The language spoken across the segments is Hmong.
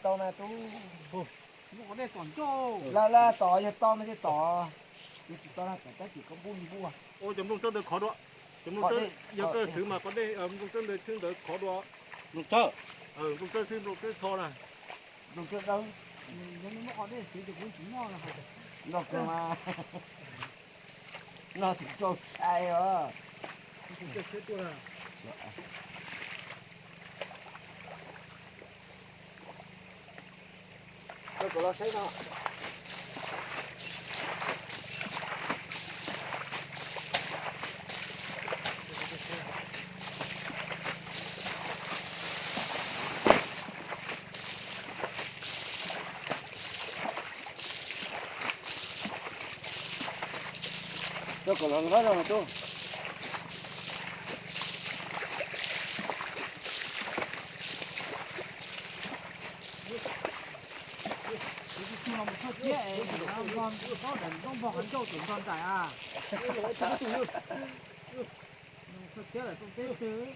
Tau na tub. Laj laj tod yog tau no thiaj tod. Yog tsis tau na tod tab sis koj npuj npuj. Ua cov nplooj tsawb ntawd khov dua. Cov nplooj tsawb, yog koj xwv mas qhov dej nplooj tsawb ntawd xwb ntawd khov dua. Nplooj tsawb. Nplooj tsawb xwb nplooj tsawb txho na. Nplooj tsawb dawb. Noj kawg mas. Noj tsis tau sai os. Coj kom los saib no. Coj kom los nqab zog no tub.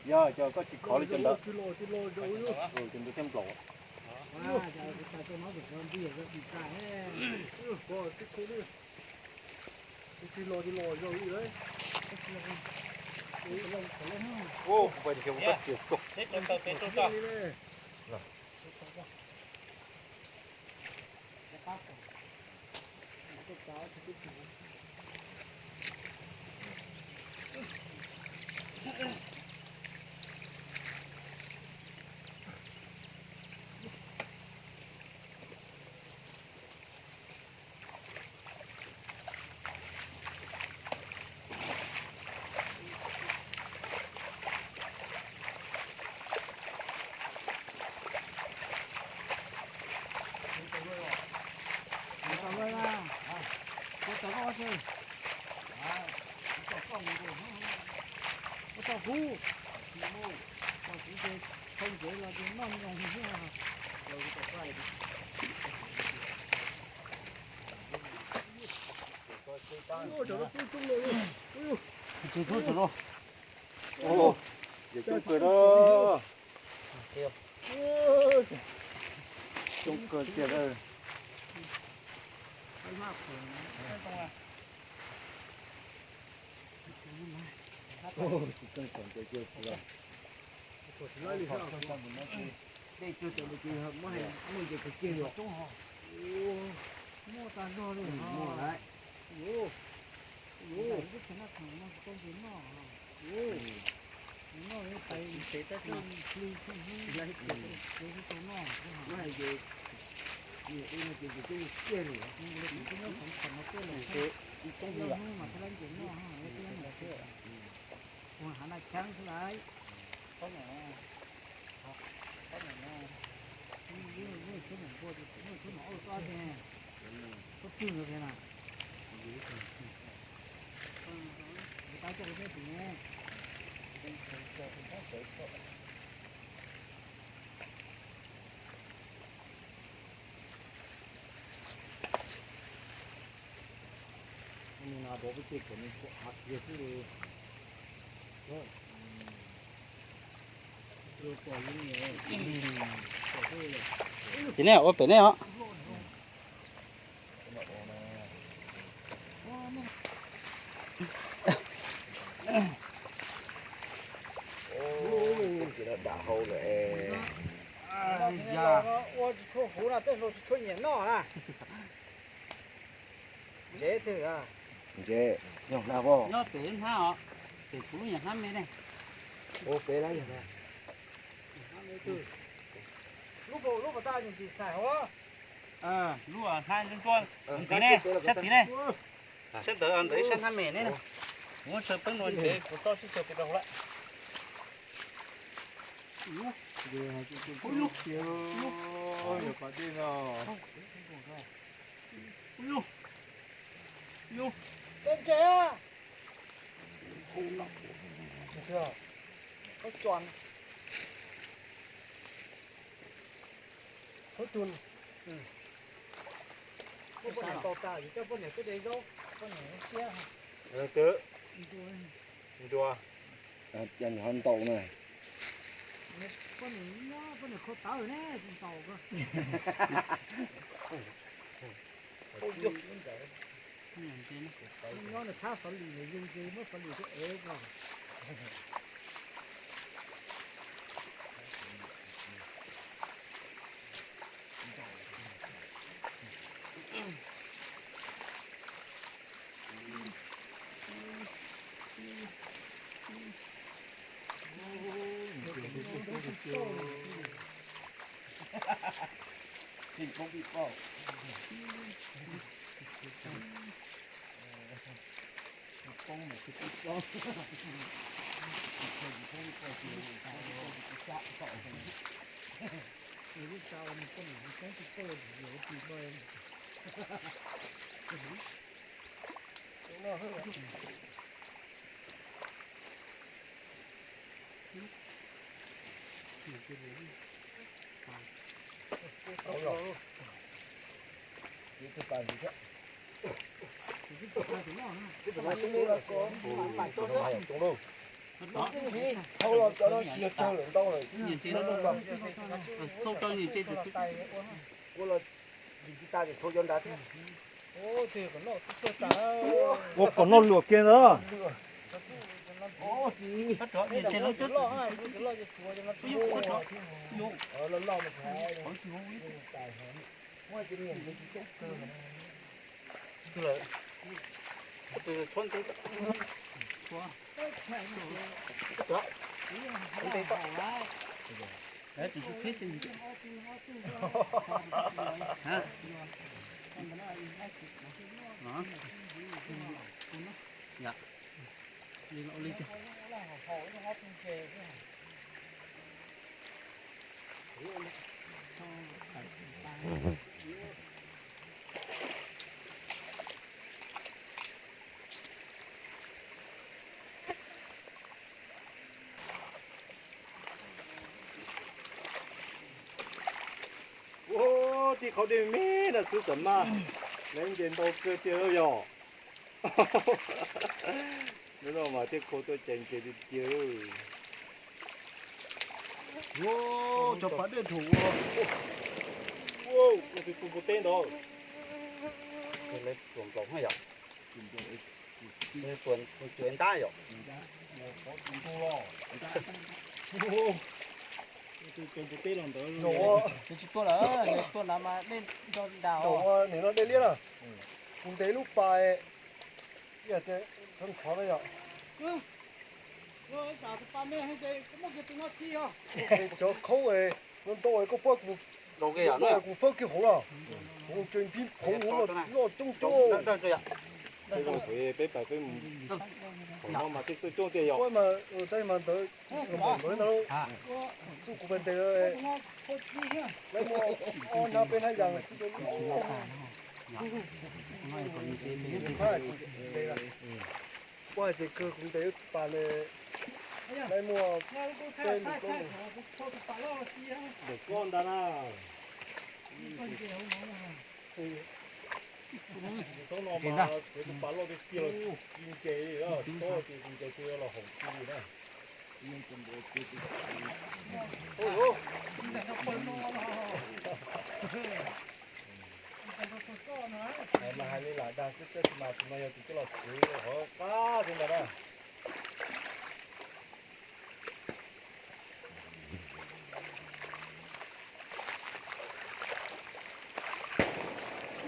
Yog cov koj tsis khov li cov ntawd. Cov ntawd thiaj nplaum. Coob kawg na. Coob kawg tiag. Muaj tag nrho li. Txiv nej ua pem nej os. Ua tsis tshua huv no tej zaum tsis tshua nyiam noj na. Ntsev twg? Ntsev, yog hlab os. Nyob pem lub hnab os, pem kuv lub nyuam hnab me ne. Ua pem lawm yog. Lub pas tas nws tsis xaim hauv. Lub hnab ntsuab ntsuab ntxiv ne, sab tid ne. Sab ntawd ntawd ib sab hnab me ne. Kuv muab tsawv peeb no ntsev kuv txob sib txuas pem rau hauv lawm. Poj niam tau tas, coj poj niam tuaj de zaub, poj niam siab. Ntua. Ho ntaus na. Nyob nws khau tawv ne, tsis ntaus ko. Nyob nws thab xov lwm zoo ces muab xov lwm rau ev ko. Ua kom noj luam kiag ntawd. Ua tib qhov dej me me no xwb xam maj, lawv nce ntau kawg tiag yom. Hnub no mas thiaj khau tuaj cais nce tiag tiag. Cov pas dej dhum ua, ua tus tus npua teb ntawd. Lawv tuam nplaum yom. Tuam ntab yom. Tus npua teb los ntawd. Tsis tuaj lawm, tuaj na mas dej nrog nram. Nim no dej liab na. Kuv ntes lub pas, ib yam tias thov ntxhov na yom. Cov khaub no ntau, koj pab kuv, kuv fawb kiag hauv los, hauv tseem pib phoov hauv los loj coob coob. Peb pais peb mus, thaum no mas tej tuaj coob tiag yom. Tab mas ntawd, ntawd na, txuj kuv pais ntes, lawv muaj ob hnab peb hnab yas. Kuv hais tias kawg kuv ntes lub pas ne, lawv muaj peb lub koob. Ntawm koj ntag na. Tus no mas kuv tus pas loj tiag tiag los ci nce li, txhob ces kuv ntes kuv yuav los haum ci li na. Hais mas hais li lam dag xwb, tab sis mas tus no yog tus coj los xwv qab xwb ntag na.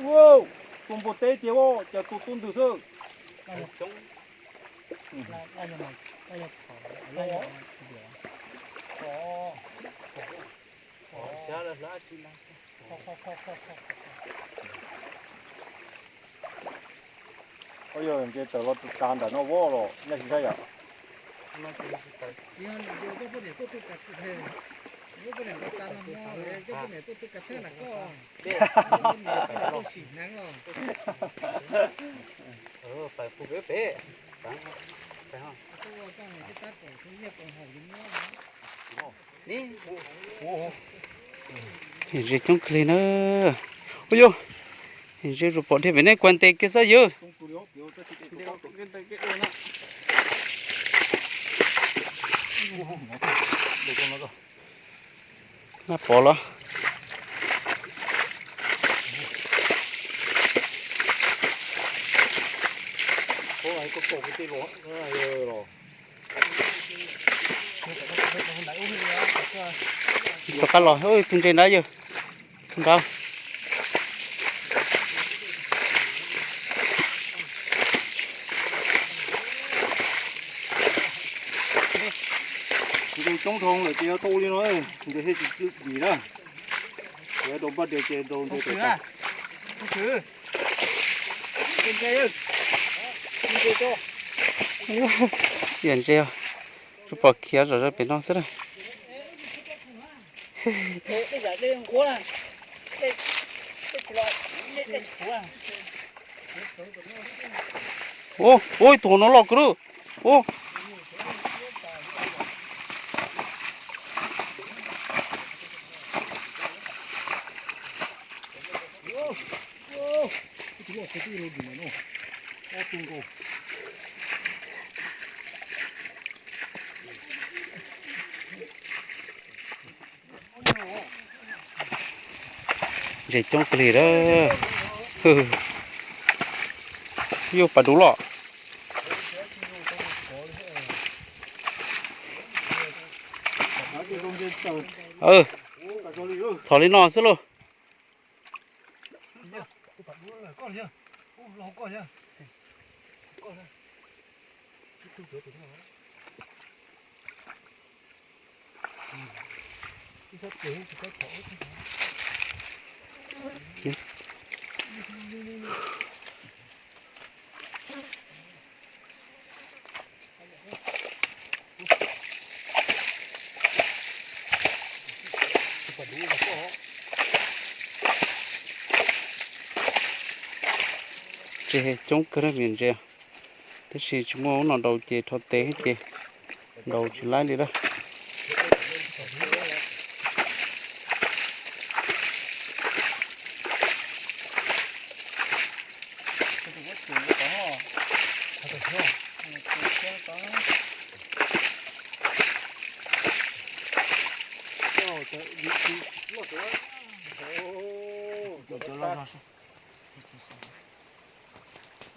Ua, tus npua teb tiag, cas tus tub ntws xwb. Yog nce tawm los tus tas ntawm no voj los nyaj tsis ntshai yom. Ze coob kawg li na. Ua yog, ze rau pom dhia pem nej kuas ntes kiag xwb yawg. Ua, Nab pov los. Rov qab los, tus ntses nrad yawg, tus nrad. Ntses coob dhau lawm ces yuav tau li no, ntses thiaj tsis vim na. Ces rau npaj diav ces rau ntses tawm tas. Yam ntses, tsuas pom khiav zom zaws pem no xwb na. Ua, ua ib tug no loj kawg lawm. Ua. Ntses coob kawg li lawm. Yuj, pas dub los. Txhom li no xwb lauj. Ntses coob kawg me ntses, tab sis tsis muaj ub no daus ces rho tes ces daus tsis laib li lawm.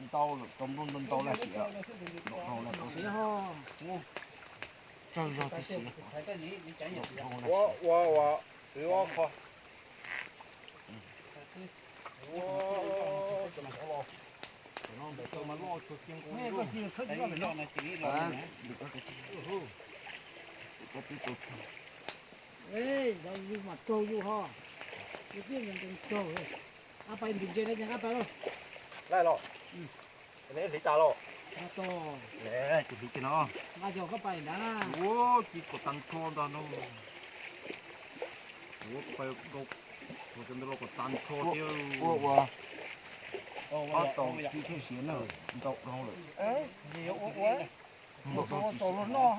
Ntau lawm, tau nplooj ntau ntau lawm, sim ntaus rau lawm tau xwb. Tsawg zog tib si. Ua ua ua, xwb ua qho. Yus mas raug yus ho. Yus thiaj nkees raug. Ab pais ntim ntses na, ab pais lauj. Laij los. Neb hliv tas los? Tsis hliv kiag no. Nqa yog koj pais ntag na. Ua ci kom tag nrho ntag no. Ua pais rau, ua cov ntawd los kom tag nrho thiab. Ua ua. Ob tau ci thiaj siav na, ntau dhau lawm. Ua ua. Tau luag noj.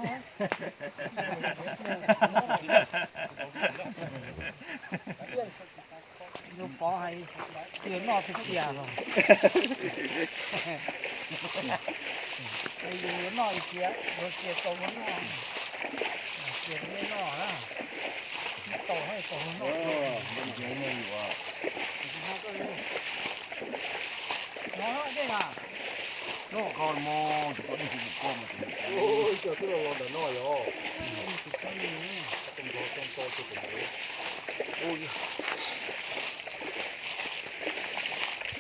Yus pov hais tias noj tiag tiag los. Yus yuav noj ib cia, yuav cia tau luag noj. Cia nej noj na. Tau tau luag noj. Noj dej mas. Noj koj mog, tus koj dej hu koj mas tus. Ua, twb los los ntawm no yog.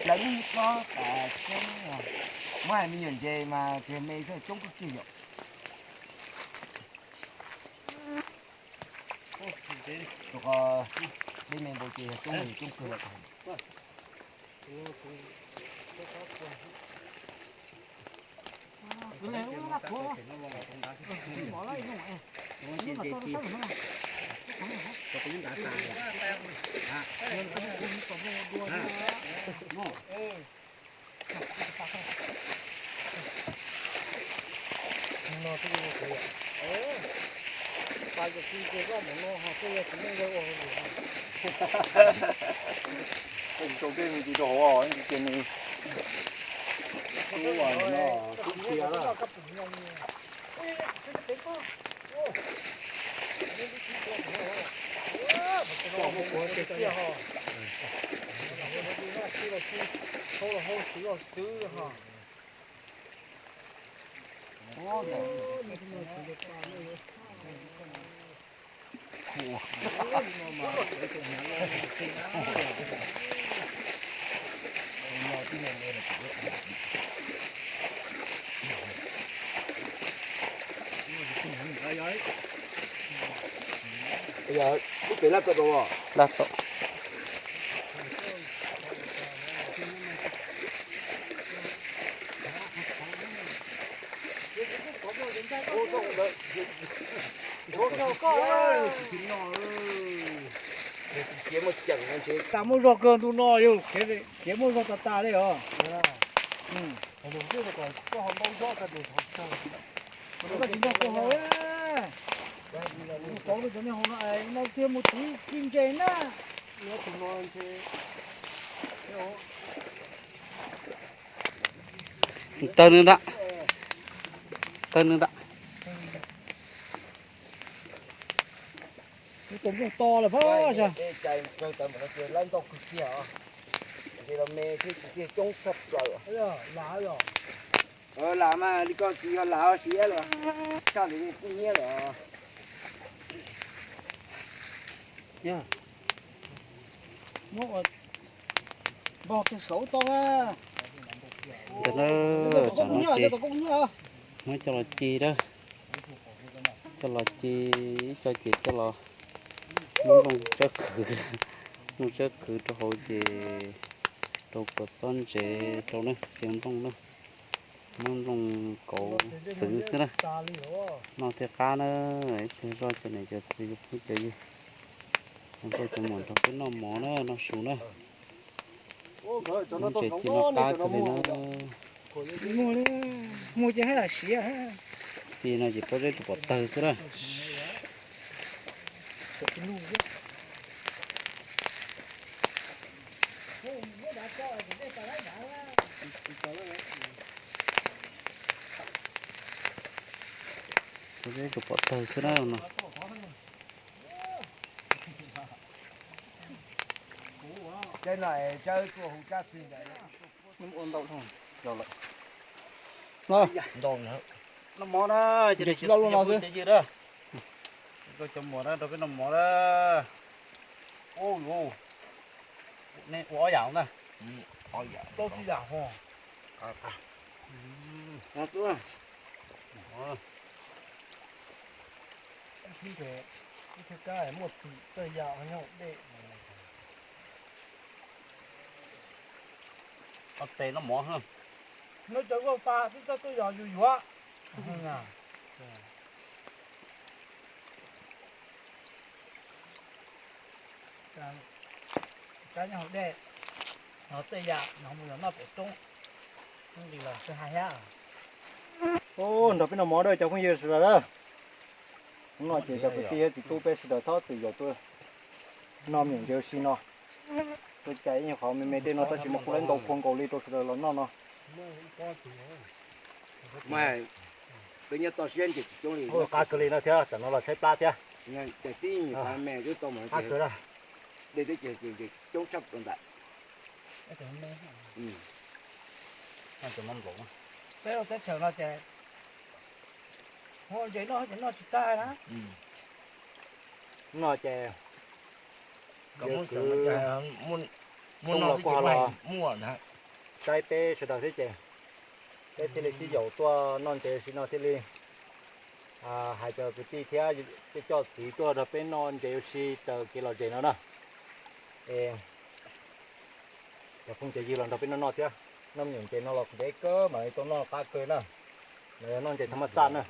Lawv muab pob tas tseeb, muab hais me nyuam ntses mas tias me xwb coob kawg kiag yom. Rau qhov dej me nkaus ces yog coob, coob kawg lawm. Tsis tau tej me ntsis rau hauv, ces nws tub no tub cia lawm. Lub pem laj tau rau, laj tau. Tas muaj zog kawg ntu no yog khiav muaj zog tas tas li os. Tsis nrog kuv haus, mus pauv rau cov niag haus no es no thiaj mus tiv ci ntses na. Tawg nws ntag, tawg nws ntag. Tus nplooj to lawm pob. Lawv ntau kawg tiag os. Ces los me thiab tsis tiag, coob tshaj plaws. Lam mas li ko tsis yog lam siav lawm, tshaj li kuj nyiab lawm. Muab ua npog kiag saud tau. Ntawm no, tsam no ces muab coj los ci na, coj los ci, ib co ces coj los muab nplooj tsawb qhwv, nplooj tsawb qhwv rau hauv ces rau kua txob ntsev rau na, txiav nplooj na, muab nplooj kauv xwv xwb na, noj thiaj qab na. Ib pliag zoj cov niam cov txiv cov phooj cov ywg, cov nkauj cov muam nrog peb noj mov na, noj su na. Lub ntses ci no qab kawg li na. Muag ces haj yam siav. Ci no ces pob zeb tsuas pom tawg xwb na. Pob zeb tsuas pom tawg xwb na no. Ua ntau lawm. Noj mov na, ces tsis lauj lub no xwb. Cov muam na, rau peb noj mov na. Ua, nej ua ob yam na. Plaub tsib yam ho. Ib thaj kab muaj pim txawj yam nyob hauv dej. Tes noj mov. Noj cov vaj pa twb txawj tuaj yos yus yuav. Kab nyob hauv dej, no tej yam no mus yog noj pem roob, nqis los twb hais thiab. Nrog peb noj mov na cov phooj ywg sawv daws na. Hnub no ces cov kwv tij thiab txiv tub peb sawv daws txhob txwm yaum tuaj noj me nyuam ntses ua si no. Ua cas ib nyuag qhov me me tej no tab sis mas kuj lawv ntau phua nkaus li rau sawv daws los noj no. Qab kawg li no thiab, tam no los tshaib plab thiab. Qab kawg na. Dej twb coob tshaj plaws ntawm. Peb ua teb chaws no ces ntses noj ces noj tsis tag na. No ces muaj no kuj ho los saib peb sawv daws thiab ces peb thiaj li sib yaum tuaj noj ntses si no thiaj li hais cov kwv tij thiab coj txiv tuaj nrog peb noj ntses ua si raws kev lom zem no na. Es cov phooj cov ywg los nrog peb noj noj thiab. Noj me nyuam ntses no los ntev kawg mam li tau noj qab kawg na. Los yog noj ntses thaj maj xaj na.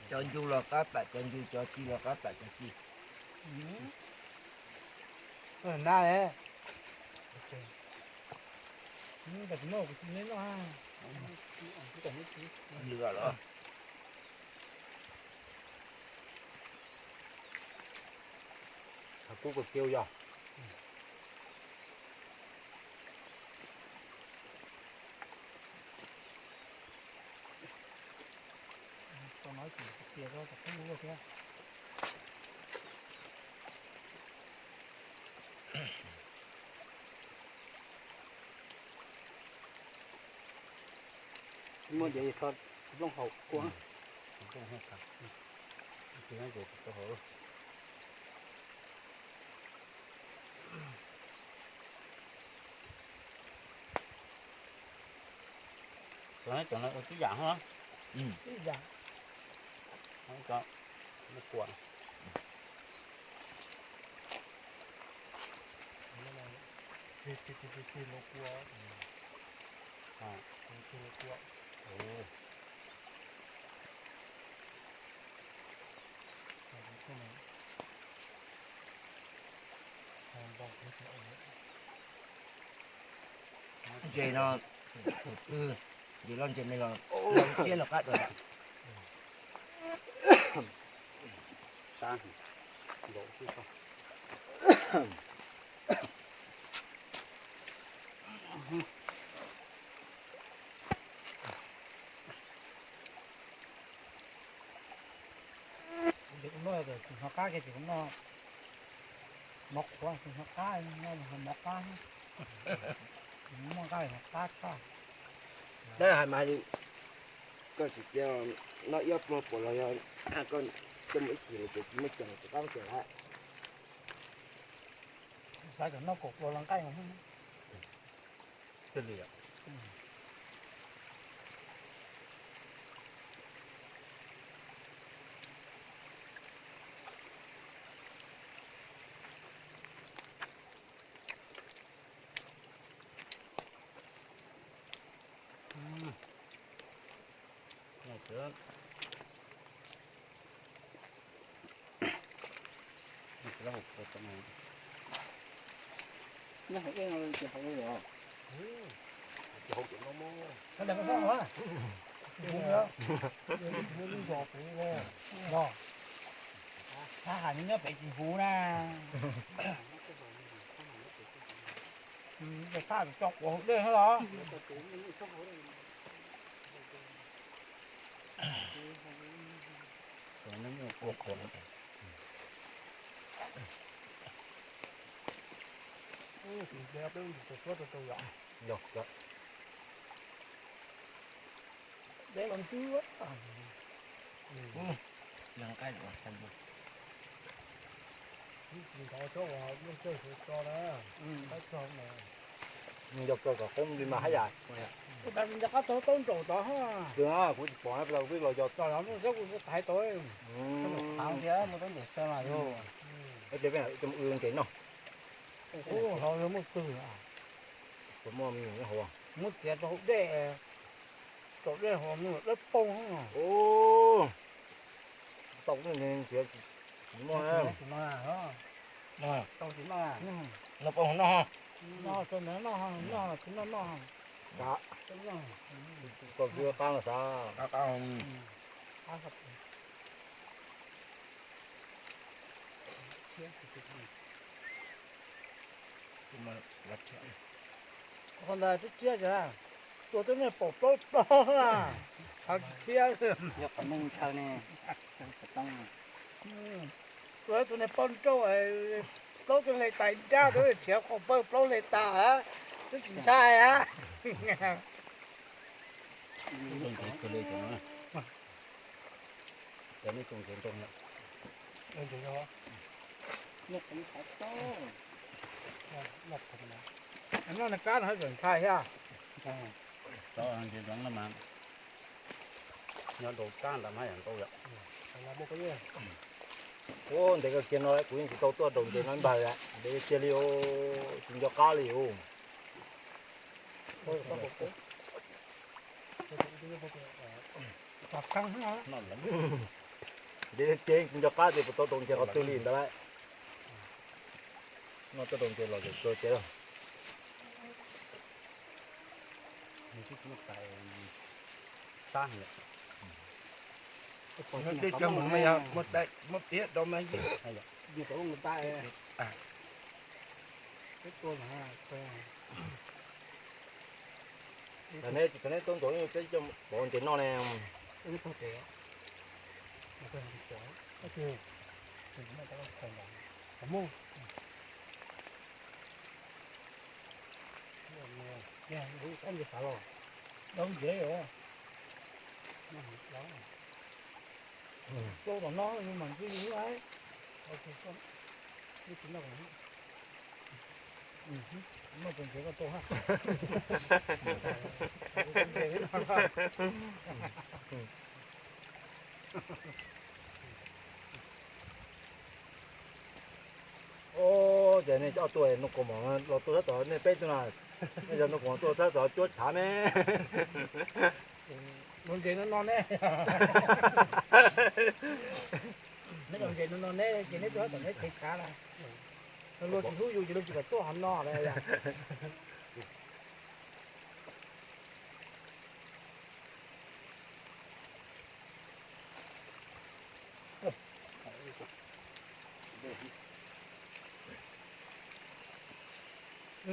Cov ncu los qab tam cov ncu, cov ci los qab tam cov ci. Na, lwm los. Kub kaus cia yog. Muaj diav tso nplooj haus kua. Cov no ua tib yam hos. Tib yam. Cov no kua. Ntses no, tus twg, ntses loj ntses me los, los siab los qab dua. Ces kuv noj, kuv hnov qab kiag ces kuv noj mov qhuav, kuv hnov qab, noj mov qab, muaj nqaij hnov qab tshaj. Tab hais mas li, koj tsis cia noj ib pluag puas los yog koj coj mus ib chim lawm ces tsis muaj cai ces qab cai lawm. Xav kom noj kaum pluas los nqaij. Nyob hauv ej no ces hauv li os. Thab ham nyob pem tsis huv na. Thab ham coj quav hauv dej thiab los. Dej los ntswb. Nco kawg kom qoob li mas haj yam. Ua cas nco qab tau taub ntsaum tod. Kuv tsis pom na, kuv los yog tod los muaj sab kuv thaiv tau. Qhov tias muaj taub ntsaum xwb mas yog. Ces peb mus ntses noj. Ub, hauv muaj twg? Puas muaj me nyuam nyob hauv? Muab txiav rau hauv dej, rau dej hauv me nyuam dawb paug. Ub, tau txiav tsis muaj. Tau tsis noj. Noj paub noj. Noj tsis noj noj. Tau tsis qab xav. Qhov ntawd twb thiab, tua twb niag paum plaub plaub, qhov tsis thiab. Yog qhov neeg ntshaw ne, txua tus niag poj nrauj, plaub tus hle tais nrab, twb tshiav qhov pawg plaub hle tas, twb tsis ntshai a. Noj kab no haj tseem ntshai thiab. Nyob rau kab ntawd mas yam ntau yom. Ua ntev kawg kiag no kuv yeej tsis tau tuaj rau ntev no npawg, ntev kiag li, tsis nco qab li os. Ntev kiag tsis nco qab tias puas tau rau ntev qhov twg li ntawd lawm. No tuaj rau ntev los ces kawg tiag. Tej cog mus mas yog muab piav rau mas. Thaum neb, thaum neb tuaj nkaus peb coj pov ntses noj ne. Dau ntses os. Dau tom no mas ntxwb yus lub. Noj tus ntses koj tuaj hab. Ces nej coj tuaj, Nuj Kaus Mom los tuaj tab tom nej peb tug na. Nej yog Nuj Kaus Mom tuaj tab tom cuab tshav ne. Luag ntses no no ne. Neb luag ntses no no ne ces neb tuaj tab tom neb thev tshav na. Luag tsis hlub yus ces luag tsis kam tuaj hov no lawm.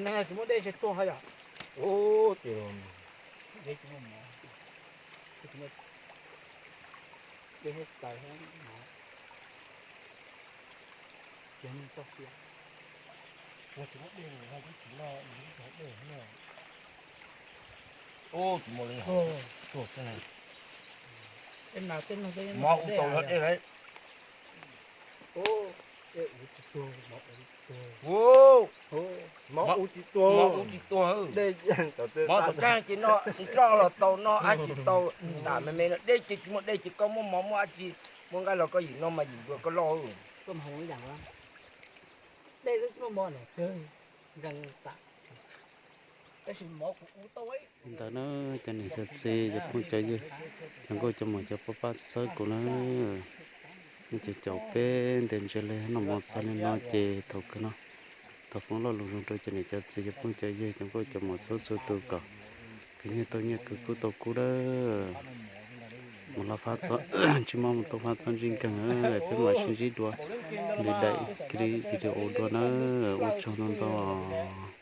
Neeg tsis muaj dej ntshe tuag hov yom. Ub, ces dej tsis muaj mov, dej tsis muaj, dej muaj tais hab mov, ces neeg txoj sia. Ua tsis muaj dej, tsis muaj dej. Ub, tsis muaj li, tuag xwb na. Mov ua tau yog dej lawm. Ub, mov ua tsis tuag, mov ua tsis tuag. Mov tau tsab ces noj nroj los tau, noj dab tsi tau. Tam me me no dej ces tsis muaj dej ces koj muaj mov muaj dab tsi, muaj nqaij los koj yim noj mas yim npua koj loj. Li ntawd na cov niam cov txiv cov phooj cov ywg, cov nkauj cov muam cov pab pab txhawb kuv na. Nej caum caum peb ntes ntses li noj mov txog li no ces thaum kawg no thov foom lo lus zoo rau cov niam cov txiv cov phooj cov ywg cov nkauj cov muam txhua txhua tus kom khwv nyiaj tau nyiaj khwv kub tau kub dawb. Mus laj fab txob, ntsib mob mus tau fab txob ntsib nkeeg, peb mam sib ntsib dua lwm daim video dua na. Ua tsaug ntau ntau.